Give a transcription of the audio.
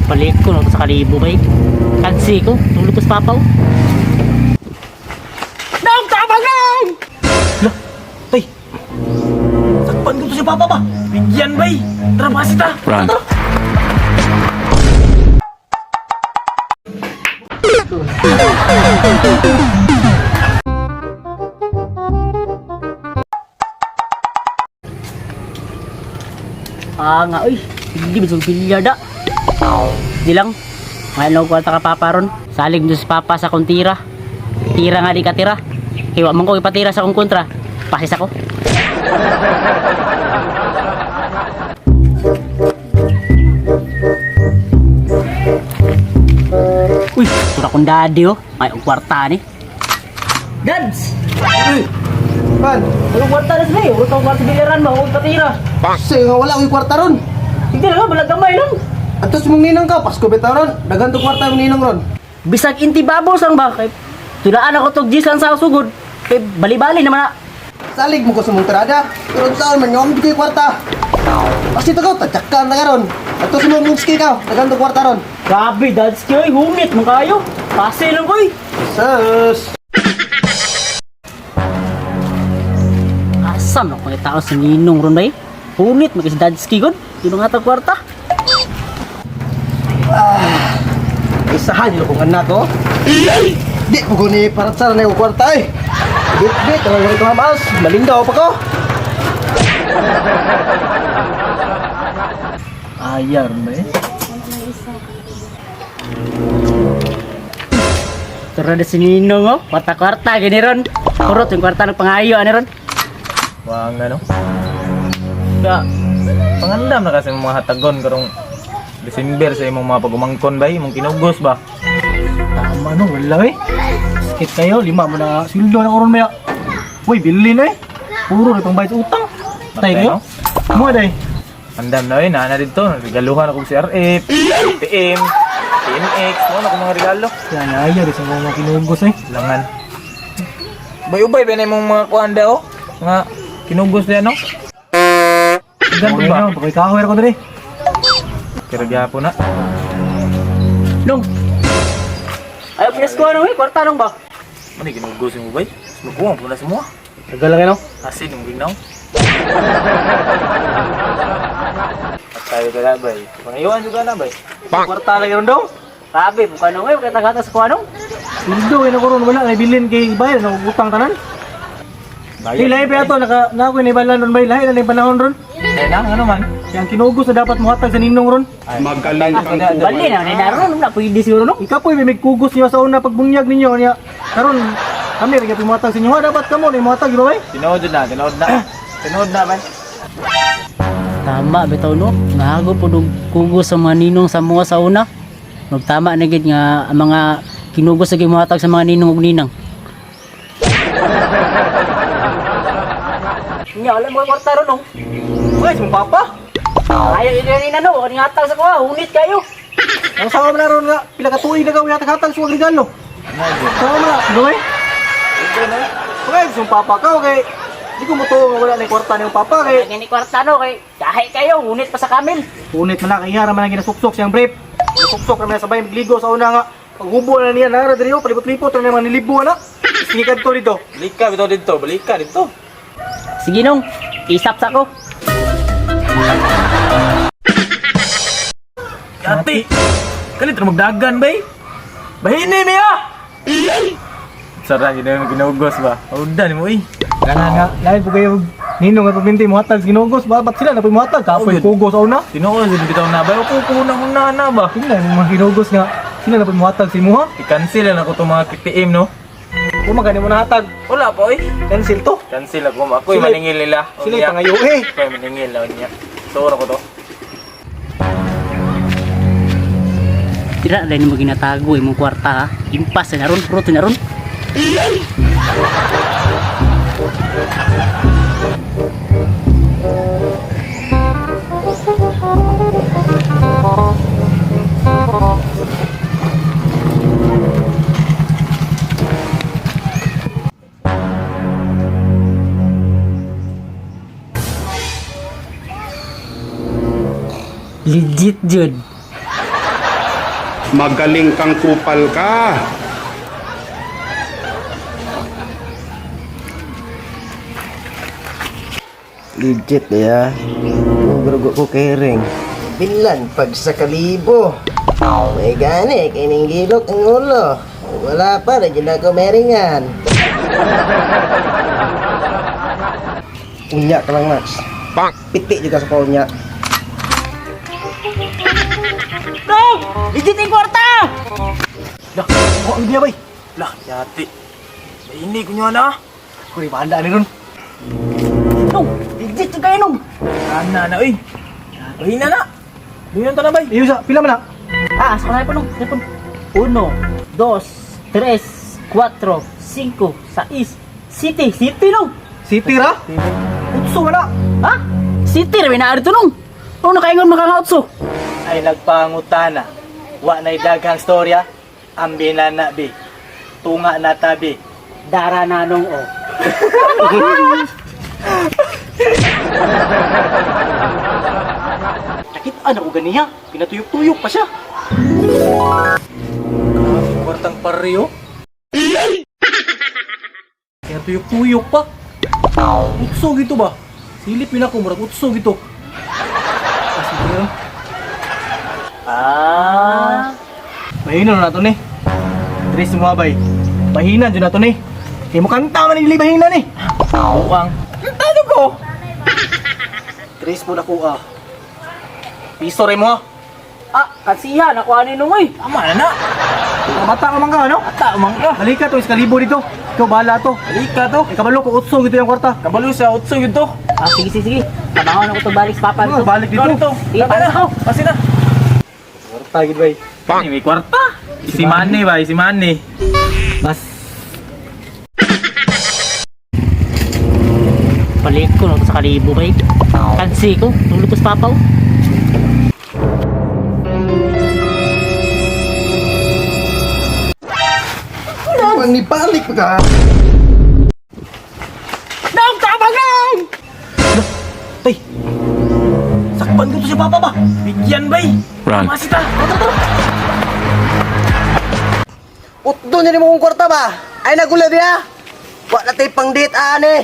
Balik ko no sa kalibo bay. Kansi ko, tulog ko sa papa oh. Nang tabang nang! Lah, tay. Sakpan ko to si Papa ba? Bigyan bay! Tara pasi ta! Run. Tara! Ah nga oy, hindi bisog bilyada. Di lang. Ngayon lang kwarta ka papa ron. Salig mo sa papa sa akong tira. Tira nga di ka tira. Kaya wa man ko ipatira sa akong kontra. Pasis ako. Uy, pura kong daddy oh. May ang kwarta ni. Dads! Uy, Pan, Anong kwarta na sila eh? Urot ang kwarta bilyaran mo, huwag patira. kasi nga wala ko'y kwarta ron. Hindi lang, balag gamay lang. Atos mong ninang ka, Pasko bitaw ron. Daghan to kwarta mong ninang ron. Bisag inti babos lang ba? Kay tulaan ako tog lang sa sugod. Kay bali-bali naman na. Salig mo ko sa mong tirada. Pero saan man nga, hindi ko'y kwarta. Kasi to ka, tadyakan na ka ron. Atos mong mungski ka, daghan to kwarta ron. Grabe, dads kayo, humit man kayo. Pase lang koy. Sus! Asam na kung tao sa ninong ron bay. Hunit man kay si Dadski gud. Di mga tag kwarta. Isahan yun kong anak ko. Di ko ni parat na yung kwarta eh. Bit bit, ang ito hamas. Malinggaw pa ko. Ayar ba eh? Tara na si Ninong oh. Kwarta-kwarta gini ron. Kurot yung kwarta ng pangayo ani ron. Wang ano? Da, pangandam na kasi mga hatagon karong December sa imong mga pagumangkon ba, imong kinugos ba? Tama no, wala eh. Sakit kayo, lima mo na sweldo na oron maya. Uy, bilin eh. Puro na itong bayad sa utang. Tay kayo? Mo day. Andam na eh, naana dito. Regaluhan ako CRF, PM, PMX, mo na akong mga regalo. Yan ayaw rin sa mga kinugos eh. Langan. Bay-ubay ba na imong mga kuan daw? Mga kinugos na no? Ganto Okay ba? no, pagkay kahoy ako diri. Kira gyapon na. Nong. Ayaw pinas ko ano eh, kwarta nong ba? Ano kinugos mo bay? Magkuwang po na semua. Tagal lang eh, no. Asin mo ginaw. At tayo ka na bay. Pangayuan juga na bay. Kwarta lang ron daw. Grabe, bukan nong eh, kay tagata sa kuanong. Sweldo eh na ron wala na bilin kay bayad na utang tanan. Di lahi pa ato naka na ako ni balan ron bay lahi na ni panahon ron. Eh na ano man? Yang kinugos na dapat mohatag sa ninong ron. Magaling kang Bali na ni naron na pwede siguro no. Ikaw po, may kugos niyo sa una pagbunyag ninyo niya. Karon kami rin kayo muhatag sa inyo. Ha, dapat kamo ni muhatag, di ba bay? Tinuod na, tinuod na. Tinuod na bay. Tama bitaw no. Ngago pud og kugos sa mga ninong sa mga sa una. Magtama na gid nga ang mga kinugos sa gimuhatag sa mga ninong ug ninang. Nya wala mo kwarta ron no. Uy, si mong papa. Ayaw ito ni nano, kani hatag sa kuha, hunit kayo. Ang sama man na ron nga pila ka tuig na ka hatag sa regalo. Sama man na, di ba bay? Okay, si mong papa ka, okay. Di ko mutuo nga wala na yung kwarta ni mong papa kay Kani kwarta no kay kahay kayo, hunit pa sa kamil. punit man na kay hara man ang ginasuksok siyang brief. Ginasuksok naman na sabay magligo sa una nga. Paghubo na niya nara diri oh, palibot-lipot na mga nilibo na. Sige kadto dito. Balik ka bitaw dito, balik ka dito. Sige nong, isap sa ko. Ate, kalit ra magdagan bay. Bahini niya. Sara gid na kinugos ba? Udan mo eh. Nga nga, lain po kayo ninong at pagbinti muhatag sa ginugos, ba ba't sila na po muhatag? Kapoy Oh, kugos sa una. Tinuod jud bitaw na bay. Upo ko na una na ba. Tingnan mo mga ginugos nga, sila na po muhatag sa imuha. I-cancel na ako tong mga KTM no. Kung magani mo nahatag, Wala pa oy. cancel to. Cancel ako. Ako'y Sila'y- maningil nila. Sila pangayo eh. Ako'y maningil na niya. So ko to. Tira dahil mo ginatago imong kwarta ha. Impas na ron, pruto na ron. Legit jud. Magaling kang kupal ka. Legit ya. Grugo ko kering. Bilan pag sa kalibo. May gani, kining gilok ang ulo. Wala pa, na dyan ako meringan. Unya ka lang, Max. Pak! Piti juga sa kaunya. Dong! Legit yung kwarta! Lah, oh, ang niya bay. Lah, yati. Ini ko nyo na. Kuri banda ni ron. Nong! Legit yung kayo nong! Ana na oy. Bahina na. Bahina ta na bay. Iyo sa pila man na. Ah, asa ko na iPhone nong. iPhone. Uno, dos, tres, cuatro, cinco, sais, siti. Siti nong! City ra. Utso man na. Ha? Siti rin na dito nong! Nung nakaingon makangautso. Ay nagpangutana. Wa na'y daghang storya. Ambi na na bi. Tunga na tabi. Dara na nong oh. Nakita na ko ganiya. Pinatuyok-tuyok pa siya. Kwartang paryo. Pinatuyok-tuyok pa. Utso gito ba? Silip yun ako, murag utso gito. Ah, sige ron. Ah. Mahina na nato ni. Tres mo bay. Mahina jud nato ni. Kay mo kanta man ni bahina ni. Buang. Tano ko. Tres mo na ko ah. Piso rin mo ah. Ah, kansiha, nakuha ni nung oy. Tama na na. Bata ka man ka, ano? Ata man ka. Halika to, iskalibo dito. Ikaw bahala to. Halika to. Eh, kabalo ko utso gito yung kwarta. Kabalo sa utso yun to. Ah, sige, sige, sige. Tabangon ako to balik sa papa Ah, dito. balik Ikaw dito. dito. Sige, Tama na. pasok ako. Pasi na. Kwarta gid bay. Pak. May kwarta. Isi money ba? Isi money. Bas. Balik ko no, sa kalibo bay. Kansi ko, tulog ko sa papa oh. Ang nibalik pa ka. Nong, tabang nong! Tay. Sakpan ko to si papa ba? Bigyan bay. Run. Pasi ta. Utdo niya mo kong kwarta ba? Ay nagula biya. Wa na tay pang date ani.